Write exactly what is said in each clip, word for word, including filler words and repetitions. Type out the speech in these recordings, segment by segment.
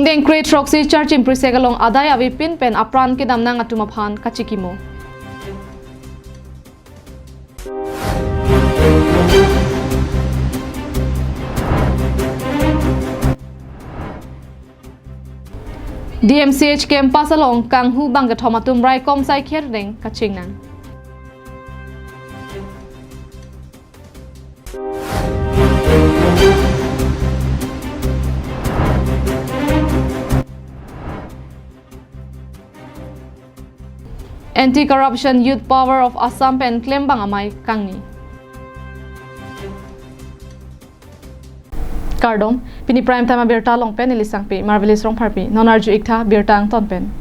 Tengkre throksi Charchim Prisek along adai avepin pen apran kedamnang atum aphan kachikimo. D M C H campus along kanghu bangkethom atum raikom saikher deng kachingnang. Anti-Corruption Youth Power of Assam pen klembang amei kangni. Kardom, pini Prime Time abirta along pen neli Sangpi Marvelous Rongpharpi, non arju-ik tha birta angton pen.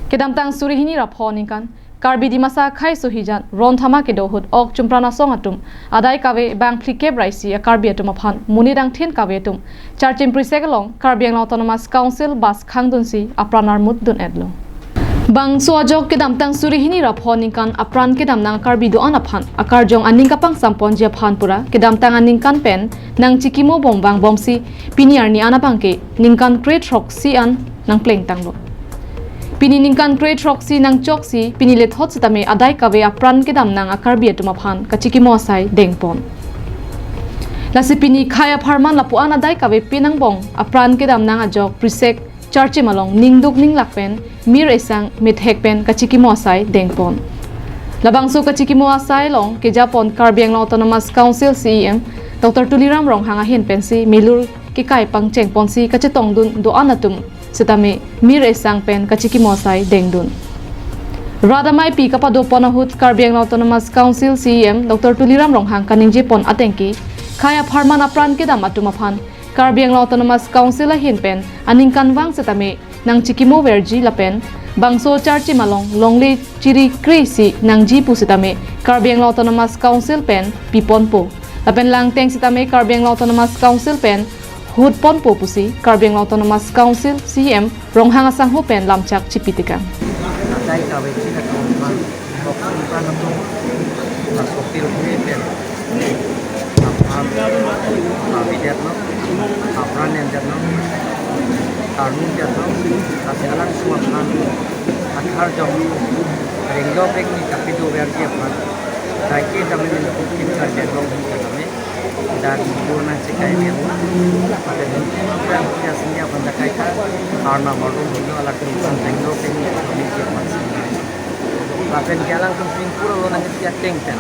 Kedamtang suri hini ra pho ningkan Karbi Dimasa akhei suhijan ron thama kedo ahut ok chumpran asong atum adai kave bang phlikep ra isi a-Karbi atum aphan monit angthin kave atum Charchim Prisek along Karbi Anglong Autonomous Council bus khangdunsi apran armut dun-etlo. Bangso ajok kedamtang suri hini ra pho ningkan apran kedamnang Karbi do-an aphan akarjong aning kapangsamponji aphan pura kedamtang aningkan pen nangchikimo bom vangbomsi pini arni an abangke ningkan kre throksi an nangplengtanglo. Pini ningkan kre throksi nangchoksi pini lethot sitame adai kave apran kedamnang a-Karbi atum aphan kachikimo asai dengpon. Lasi pini khei apharman lapu-an adai kavepin angbong apran kedamnang ajok Prisek Charchim along ningduk ninglak pen mir esang methek pen kachikimo asai dengpon. Labangso kachikimo asai along kejapon Karbi Anglong Autonomous Council C E M Doctor Tuliram Ronghang ahin pensi milur kekai pangchengponsi kachetongdun do-an atum sitame mir esang pen kachikimo asai dengdun. Rat ameipi kapadopon ahut Karbi Anglong Autonomous Council C E M Doctor Tuliram Ronghang kaningjepon atengke khei apharman apran kedam atum aphan Karbi Anglong Autonomous Council ahin pen aningkanvang sitame nangchikimo verji lapen bangso Charchim along longle chiri kre isi nangji pusitame Karbi Anglong Autonomous Council pen piponpo. Lapen langteng sitame Karbi Anglong Autonomous Council pen hutponpo pusi Karbi Anglong Autonomous Council C E M Ronghang asangho pen lamchak chipitekang. Adai kave china kaumpan, kaumpan atum, na sopil kre pen. Apran, avedetlo, apran endetlo, karmu detlo, lasi alang sua aphan, akhar jong, renglo rengni kapido verji aphan, daike damen lo kukin kar detlo, kami, dan burna sekai dia, pada ni, apran dia sendiri aphan dakai ka, karna marum lo, alang sua renglo rengni kami dia aphan sendiri. Lapen ke alangtum pingpur lo nang tiak teng pen.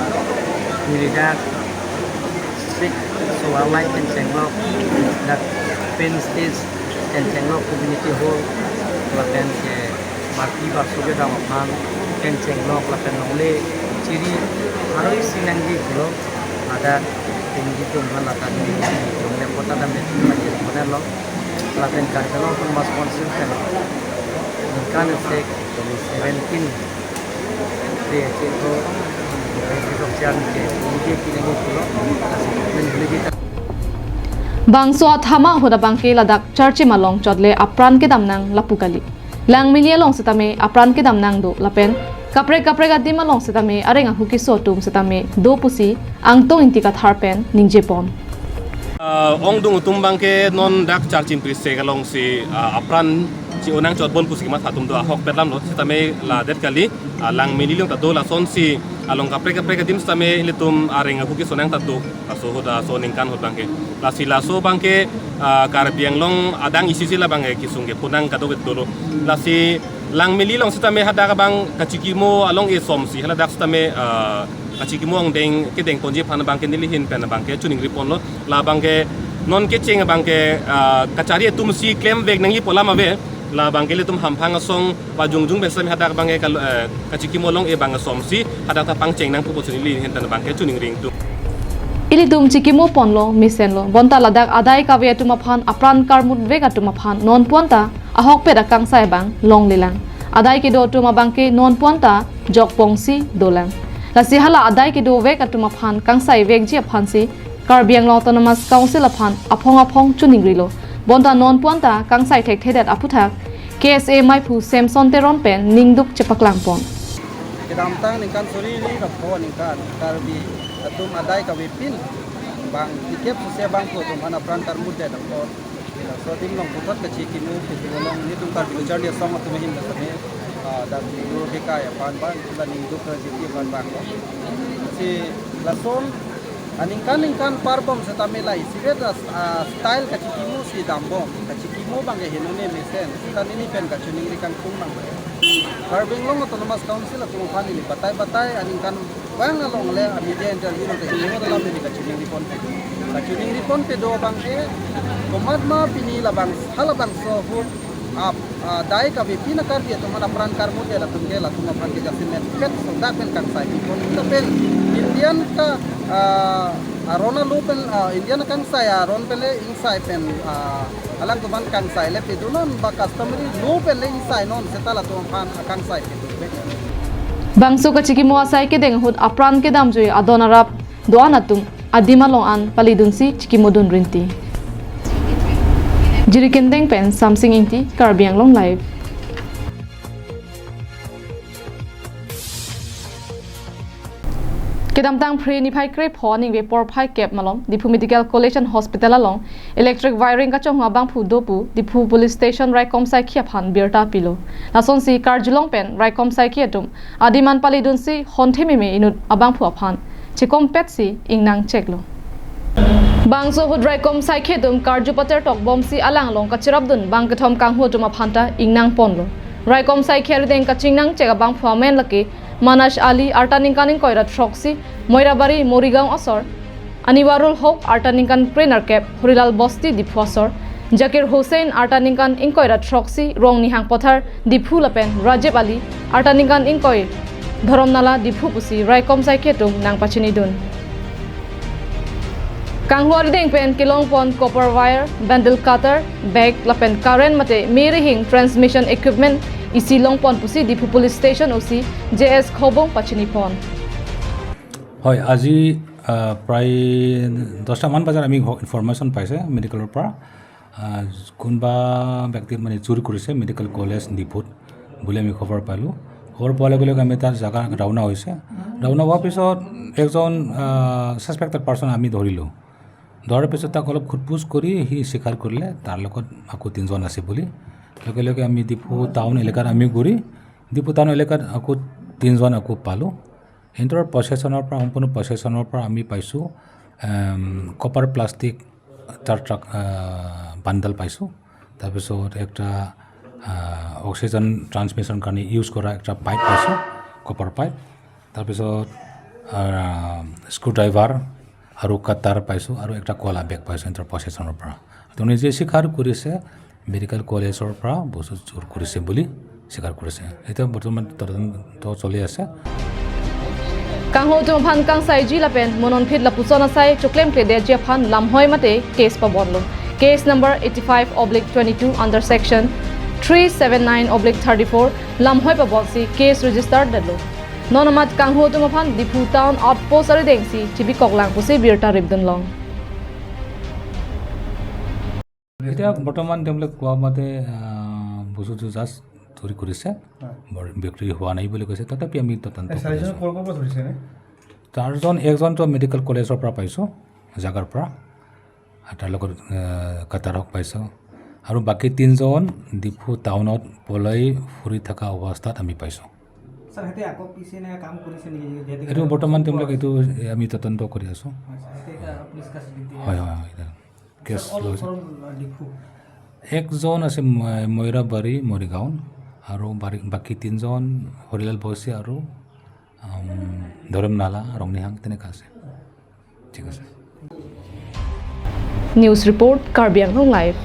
Nilidak sik so alai pen chenglok dak pen stage pen chenglok community hall lapen ke marki ba suge dam aphan pen chenglok lapen longle chiri haroi sinangji pulo ada tinggi tum han lata ni longle kota dam pen lagi mana lo lapen Karbi Anglong Autonomous Council pen ningkan sek seventeen Bangso athama ahut abangke ladak Charchim along chotle apran kedamnang lapu kali. Langmili along setame apran kedamnang do lapen kaprek kaprek adim along setame areng ahu keso atum setame do pusi Angtong Ingti Kathar pen ningjepon. Ah, ongdung atum abangke non dak Charchim Prisek alongsi, ah, apran chi-onang chotbon pusi kematha atum do ahokpet lam lo setame ladet kali, ah, Langmili along ta do lasonsi along kaprek kaprek adim setame ilitum areng ahu keso nang ta do laso ahut laso aningkan ahut abangke. Lasi laso abangke, ah, Karbi Anglong adang isi si la abangke kesung ke punang kadokave dolo. Lasi Langmili along setame hadak abang kachikimo along esomsi haladak setame, ah, kachikimo angdeng kedengponji aphan abangke neli ahin pen abangke choningriponlo. La abangke non kecheng abangke, ah, kachari atum si klemvek nangji pu alam ave. La abangke ilitum hamphang asong pajungjung pen setame hadak abangke kal-, eh, kachikimo along e abang asomsi hadak ta pangcheng nangpo pusi neli ahin pen abangke choningri ingtung. Ilitum chikimo ponlo mesenlo bonta ladak adai kave atum aphan apran karmutvek atum aphan nonpu anta ahokpet akangsai abang longlelang. Adai kedo atum abangke nonpu anta jokpongsi dolang. Lasi hala adai kedovek atum aphan kangsaivekji aphansi Karbi Anglong Autonomous Council aphan aphong aphong choningrilo. Bonta nonpu anta kangsai thekthedet aputhak K S A maiphu Samson Teron pen ningduk chepaklangpon. Kedamtang ningkan suri hini ra pho ningkan Karbi atum adai kavepin bang phlikep suse bangphu atum aphan apran karmutdet apot So adim along puthot kachikimo kepu along nelitum Karbi Kacharli Asong atum ahin tame, ah, dak video hekai aphan bang, la ningduk kajiti aphan bang lo. Si lason aningkan ningkan parbom setame la isivet as, ah, style kachikimo si dambom. Kachikimo bang ke henone mesen. Seta neli pen kachiningri kangtung bang. Karbi Anglong Autonomous Council atum aphan neli batai batai aningkan bang along le a media interview nang kachiningri alam neli kachiningri ponpe do. Kachiningri ponpe do bang ke komat ma pini labang halabangso ahut ap, ah, dai kave pina Karbi atum aphan apran karmu dia latum ke latum aphan ke jasemet pet so dak pen kangsai pi pon lapen Indian ka, ah, aron alo pen, ah, Indian kangsai aron pen le ingsai pen, ah, alangtum aphan kangsai le pedunon ba customary law pen le ingsai non seta latum aphan kangsai pedu. Bangso kachikimo asai kedeng ahut apran kedamjui adon arap do-an atum adim along an palidunsi chikimodun rinti. Jirikindeng pen Samsing Ingti, Karbi Anglong Live. Kedamtang Phre niphai krepho aningve porphai kep malom Diphu Medical College and Hospital along electric wiring kachonghu abangphu do pu Diphu Police Station raikom saikhi aphan birta pilo. Lasonsi karjulong pen raikom saikhi atum adim an palidunsi honthe meme inut abangphu aphan chekompetsi ingnang cheklo. Bangso ahut raikom saikhi atum karju pater tokbomsi alang along kacherapdun bang kethom kanghu atum aphanta ingnang ponlo. Raikom saikhi arideng kachingnang chek abangphu amen lake Manas Ali, arta ningkan ingkoi ra throksi, Moirabari, Morigaon asor, Aniwarul Hok, arta ningkan krenerkep, Horilal Bosti, Diphu asor, Zakir Hussain, arta ningkan ingkoi ra throksi, Rongnihang Pothar, Diphu lapen Rajib Ali, arta ningkan ingkoi, Dhorom Nala, Diphu pusi raikom saikhi atum nangpachinidun. Kanghu arideng pen kelongpon copper wire, bundle cutter, bag lapen current mate merihing transmission equipment isi longpon pusi Diphu Police Station O C J S Khobung pachinipon. হয়, আজি, আহ, প্ৰায় দহটামান বজাত আমি ইনফৰমেশ্যন পাইছে মেডিকেলৰ পৰা। আহ, কোনোবা ব্যক্তিয়ে মানে চুৰি কৰিছে মেডিকেল কলেজ ডিফুত বুলি আমি খবৰ পালোঁ। খবৰ পোৱাৰ লগে লগে আমি তাৰ জাগা ৰাওনা হৈছে। ৰাওনা হোৱাৰ পিছত একজন, আহ, ছাছপেক্টেড পাৰ্চন আমি ধৰিলোঁ। ধৰাৰ পিছত তাক অলপ সোধ-পোছ কৰি সি স্বীকাৰ কৰিলে, তাৰ লগত আকৌ তিনিজন আছে বুলি। লগে লগে আমি ডিফু টাউন এলেকাত আমি ঘূৰি ডিফু টাউন এলেকাত আকৌ তিনিজন আকৌ পালোঁ। সিহঁতৰ পছেশ্যনৰ পৰা, সম্পূৰ্ণ পছেশ্যনৰ পৰা আমি পাইছোঁ, এম, কপাৰ প্লাষ্টিক চাৰ ট্ৰাক, আহ, বাণ্ডল পাইছোঁ। তাৰপিছত একটা, আহ, অক্সিজেন ট্ৰান্সমিশ্যন কাৰণে ইউজ কৰা একটা পাইপ পাইছোঁ, কপাৰ পাইপ। তাৰপিছত, আহ, স্ক্ৰুড্ৰাইভাৰ আৰু কাটাৰ পাইছোঁ আৰু একটা কলা বেগ পাইছোঁ সিহঁতৰ পছেশ্যনৰ পৰা। তো নিজে স্বীকাৰ কৰিছে মেডিকেল কলেজৰ পৰা বস্তু চুৰ কৰিছে বুলি স্বীকাৰ কৰিছে। এতিয়া বৰ্তমান তদন্ত চলি আছে। Kanghu atum aphan kangsaiji lapen mo non phit lapuson asai choklemkledetji aphan lamhoi mate case pabonlo. Case number eighty-five oblique twenty-two under section three seven nine oblique thirty-four lamhoi pabonsi case register detlo. Non amat kanghu atum aphan Diphu Town Outpost aridengsi chibikoklang pusi birta ripdunlong. এতিয়া বৰ্তমান তেওঁলোকে কোৱা মতে, আহ, বস্তুটো জাষ্ট চুৰি কৰিছে, হয়। বৰ বিক্ৰী হোৱা নাই বুলি কৈছে। তথাপি আমি তদন্ত এই কৰি চাৰিজন আছোঁ। ক'ৰ ক'ৰ পৰা ধৰিছে নে? চাৰিজন, একজনতো মেডিকেল কলেজৰ পৰা পাইছোঁ, জাগাৰ পৰা, আৰু তাৰ লগত, আহ, কাটাৰক পাইছোঁ, আৰু বাকী তিনিজন ডিফু টাউনত পলাই ফুৰি থকা অৱস্থাত আমি পাইছোঁ। ছাৰ, সিহঁতে আকৌ পিছে এনেকৈ কাম কৰিছে নেকি? যিহেতু এইটো বৰ্তমান তেওঁলোকে এইটো আমি তদন্ত কৰি আছোঁ। হয়, ছাৰ, সিহঁতে এতিয়া পুলিচ কাষ্টডিত দিয়া হয়, আছে। হয়, হয়, এতিয়া কেছ ছাৰ, অলপ লৈছে। অলপ ডিফু। একজন আছে ম-, ময়ৰাবাৰী, মৰিগাঁও, আৰু বাৰী-, বাকী তিনিজন হৰিলাল বৈশ্য আৰু, উম, ধৰম নালা, ৰংনিহাং, তেনেকুৱা আছে। ঠিক আছে। News report, Karbi Anglong Live.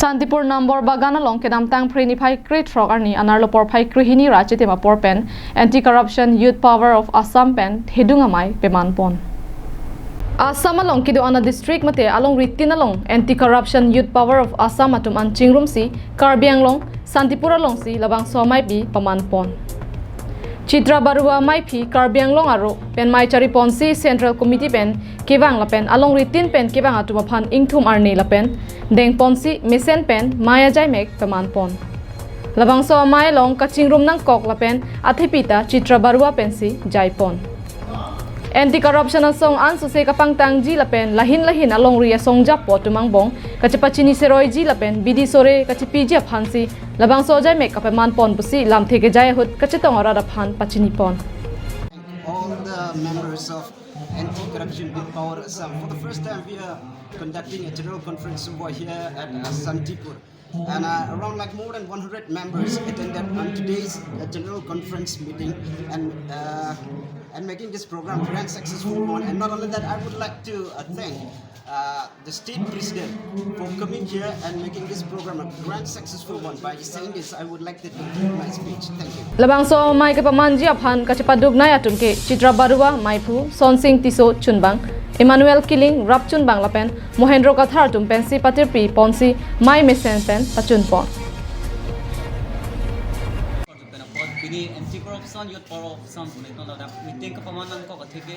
Santipur Nambor Bagan along kedamtang Phre niphai krethrok arni anerlo porphai krehini ra chitim apor pen Anti Corruption Youth Power of Assam pen thedung amei pemanpon. Assam along kedo-an a-district mate alongri tin along Anti Corruption Youth Power of Assam atum an chingrumsi Karbi Anglong, Santipur alongsi labangso ameipi pamanpon. Chitra Baruah meiphi Karbi Anglong aro pen mei chariponsi Central Committee pen kevang lapen alongri tin pen kevang atum aphan ingthum arni lapen dengponsi mesen pen mei ajaimek pemanpon. Labangso amei along kachingrum nangkok lapen athepi ta Chitra Baruah pensi jaipon. Anti-corruption asong ansose kapangtangji lapen lahin lahin alongri asong japo atum angbong kachepachini seroiji lapen bidi sore kachepiji aphansi labangso ajaimek kapeman pon pusi lamthe kejai ahut kachetong arat aphan pachini pon. All the members of Anti-Corruption Willpower Assam. For the first time, we are conducting a general conference over here at uh, Santipur. And uh, around like more than one hundred members attended on today's uh, general conference meeting and uh, and making this program grand successful one. And not only that, I would like to uh, thank uh, the state president for coming here and making this program a grand successful one. By saying this, I would like to conclude my speech. Thank you. Labangso amei kepamanji aphan kachepaduknei atum ke Chitra Barua, meiphu, Sonsing Tisso, chunbang, Emmanuel Killing, rap chunbang lapen Mohendro Kathar atum pensi patirpi ponsi amei mesen pen pachun pon. Pini anti corruption youth power of Assam pu nelitum ladak meeting kepaman nangkok atheke.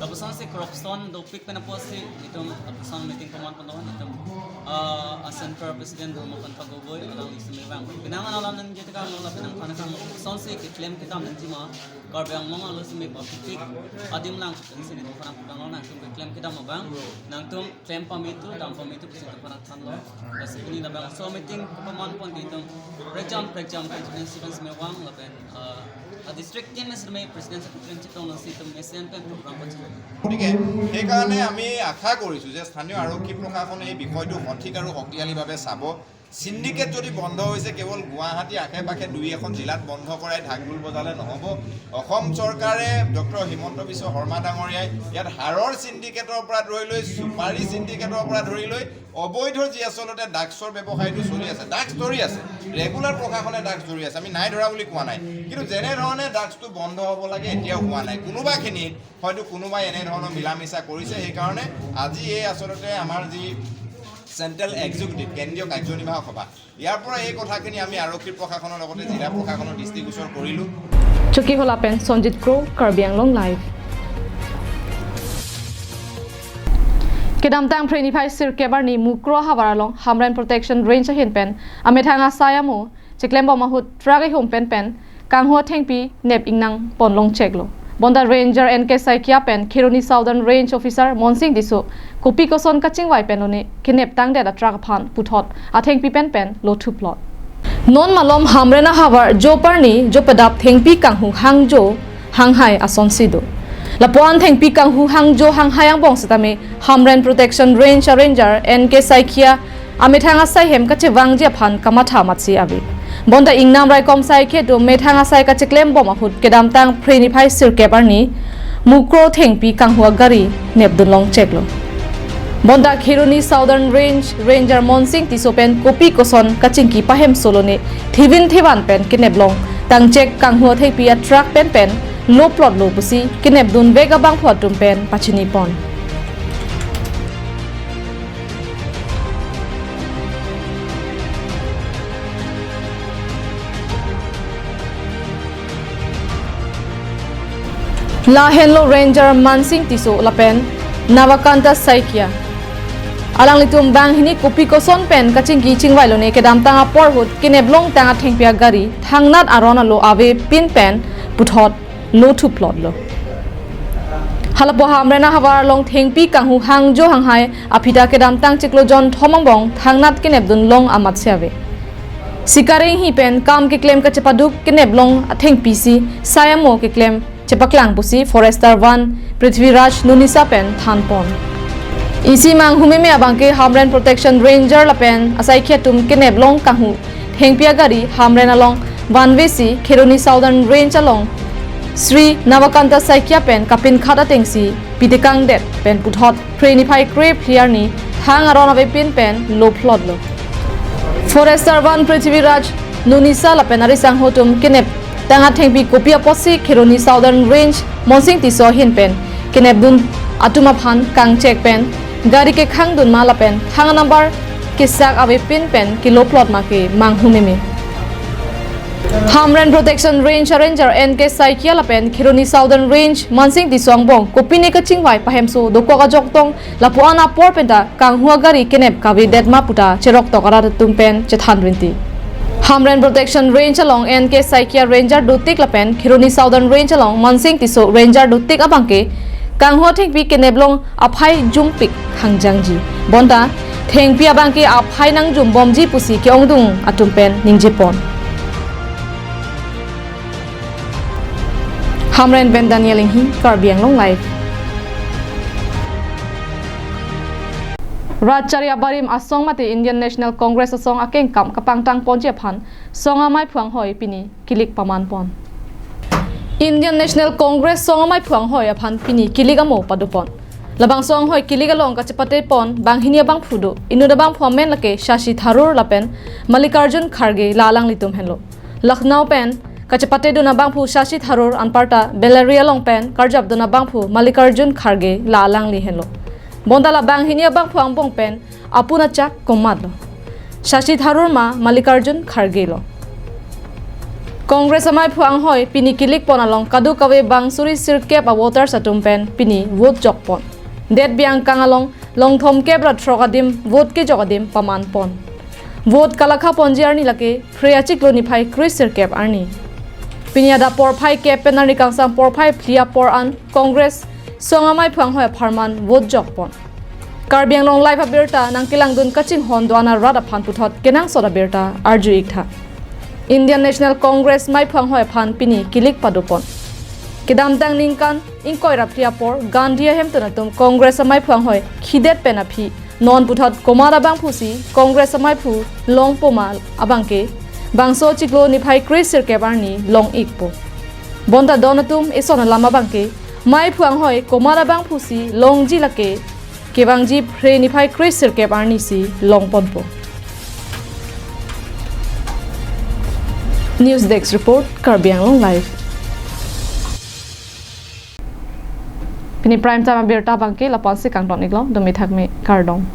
Lapuson si corruption dopik pen apotsi nelitum lapuson meeting paman pon nelitum, ah, a central president Dharmakanta Gogoi alangli sumevang. Penang alam nangji tekang lo lapen nangphan kang lo. Lapuson si keklem kedam nangji ma Karbi Anglong alo simi papitik adim lang pensi nelitum phan nangphan lo nangtum keklem kedam abang nangtum klem pame tu, dam pame tu pusi nelitum phan nangthanlo. Lasi pini labangso meeting kepaman pon nelitum prekjam prekjam constituency pen semevang lapen, ah, a district team seme president secretary chetong nangsi itum mesen pen program pon. গতিকে সেইকাৰণে আমি আশা কৰিছোঁ যে স্থানীয় আৰক্ষী প্ৰশাসনে এই বিষয়টো সঠিক আৰু শক্তিশালীভাৱে চাব। চিণ্ডিকেট যদি বন্ধ হৈছে, কেৱল গুৱাহাটী আশে পাশে দুই এখন জিলাত বন্ধ কৰাই ঢাকঢোল বজালে নহ'ব। অসম চৰকাৰে ডক্টৰ হিমন্ত বিশ্ব শৰ্মা ডাঙৰীয়াই ইয়াত হাৰৰ চিণ্ডিকেটৰ পৰা ধৰি লৈ, চুপাৰী চিণ্ডিকেটৰ পৰা ধৰি লৈ অবৈধ যি আচলতে ড্ৰাগছৰ ব্যৱসায়টো চলি আছে, ড্ৰাগছ ধৰি আছে, ৰেগুলাৰ প্ৰশাসনে ড্ৰাগছ ধৰি আছে, আমি নাই ধৰা বুলি কোৱা নাই, কিন্তু যেনেধৰণে ড্ৰাগছটো বন্ধ হ'ব লাগে এতিয়াও হোৱা নাই। কোনোবাখিনিত হয়তো কোনোবাই এনেধৰণৰ মিলা মিছা কৰিছে। সেইকাৰণে আজি এই আচলতে আমাৰ যি চেণ্ট্ৰেল এক্সিকিউটিভ, কেন্দ্ৰীয় কাৰ্যনিৰ্বাহক সভা, ইয়াৰ পৰা এই কথাখিনি আমি আৰক্ষী প্ৰশাসনৰ লগতে জিলা প্ৰশাসনৰ দৃষ্টিগোচৰ কৰিলোঁ। Chokihola pen Sonjit Kro, Karbi Anglong Live. Kedamtang Phre niphai sirkep arni Mukroh ahavar along Hamren Protection Range ahin pen amethang asai amo cheklem bom ahut truck ihum pen pen kanghu athengpi nep ingnang pon longcheklo. Bonta Ranger N K Saikia pen Kheroni Southern Range Officer Monsing Tisso kopi koson kachingvai pen lone kenep tangdet a truck aphan puthot athengpi pen pen lo thuplot. Non malom Hamren ahavar jo parni jo pedap thengpi kanghu hangjo hanghai asonsi do. Lapuan thengpi kanghu hangjo hanghai angbong setame Hamren Protection Range a Ranger N K Saikia amethang asai hem kachevangji aphan kamatha matsi ave. Bonta ingnam raikom saikhe do methang asai kacheklem bom ahut kedamtang Phre niphai sirkep arni Mukroh thengpi kanghu agari nepdun longcheklo. Bonta Kheroni Southern Range Ranger Monsing Tisso pen kopi koson kachingki pahem solone thivin thivan pen kenep long tangchek kanghu athengpi a truck pen pen lo plot lo pusi kenepdun vek abangphu atum pen pachini pon. Lahenlo Ranger Monsing Tisso lapen Navakanta Saikia. Alanglitum banghini kopi koson pen kachingki chingvai lone kedamtang apor ahut kenep longtang athengpi agari thangnat aron alo ave pin pen puthot lo thuplot lo. Halapu Hamren ahavar along thengpi kanghu hangjo hanghai aphita kedamtang chiklo jon thom angbong thangnat kenepdun long amatsi ave. Sikaring hi pen kam keklem kachepaduk kenep long athengpi si sai amo keklem chepaklang pusi Forester Van Prithviraj Nunisa pen than pon. Isi manghumeme abangke Hamren Protection Ranger lapen asaikhi atum kenep long kanghu thengpi agari Hamren along vanve si Kheroni Southern Range along Sri Navakanta Saikia pen kapinkhat atengsi pitekangdet pen puthot Phre niphai krephli arni thang aron ave pin pen lo plot lo. Forester Van Prithviraj Nunisa lapen arisangho atum kenep tang athengpi kopi apotsi Kheroni Southern Range Monsing Tisso ahin pen kenepdun atum aphan kangchek pen gari kekhangdun ma lapen thang number kesak ave pin pen kelo plot ma ke manghumeme. Hamren Protection Range a Ranger N K Saikia lapen Kheroni Southern Range Monsing Tisso angbong kopine kachingvai pahemso dokok ajok tong lapu-an apor penta kanghu agari kenep kavedet ma puta cheroktok arat atum pen chethan rinti. Hamren Protection Range along N K Saikia Ranger dotik lapen Kheroni Southern Range along Monsing Tisso Ranger dotik abangke Tangho thengpi keneplong aphai jumpik hangjangji. Bonta thengpi abangke aphai nangjumbomji pusi ke-ongdung atum pen ningjepon. Hamren pen Daniel Inghi, Karbi Anglong Live. Rat chari abarim asong mate Indian National Congress asong akengkam kapangtangponji aphan song amaiphu anghoi pini kilik pamanpon. Indian National Congress song amaiphu anghoi aphan pini kilik amo padopon. Labangso anghoi kilik along kachepatepon banghini abangphu do. Inut abangphu amen lake Shashi Tharoor lapen Mallikarjun Kharge la alanglitum henlo. Lucknow pen kachepatedun abangphu Shashi Tharoor anparta Bellary along pen karjapdun abangphu Mallikarjun Kharge la alangli henlo. Bonta la banghini abangphu angbong pen apun achak komatlo? Shashi Tharoor ma Mallikarjun Kharge lo? Congress amaiphu anghoi pini kilikpon along kadokave bang suri sirkep a-voters atum pen pini vote jokpon. Det biang kang along longthom kep ra throk adim vote kejok adim pamanpon. Vote kalakhaponji arni lake Phre achiklo niphai kre sirkep arni. Pini adap porphai kep pen arni kangsam porphai phli apor an Congress song amaiphu anghoi apharman vote jokpon. Karbi Anglong Live abirta nangkelangdun kachinghon do-an arat aphan puthot kenangsot abirta arju-ik tha. Indian National Congress maiphu anghoi aphan pini kilik padopon. Kedamtang ningkan ingkoi ra phli apor Gandhi ahemtun atum Congress amaiphu anghoi khidet pen aphi non puthot komat abangphusi Congress amaiphu longpo ma abangke bangso chiklo niphai kre sirkep arni long-ikpo. Bonta don atum eson alam abangke maiphu anghoi komat abangphusi longji lake kevangji Phre niphai kre sirkep arnisi longponpo. News Desk Report, Karbi Anglong Live. Pini prime time abirta abangke lapu-ansi kangton-iklo, dumi thakmi kardom.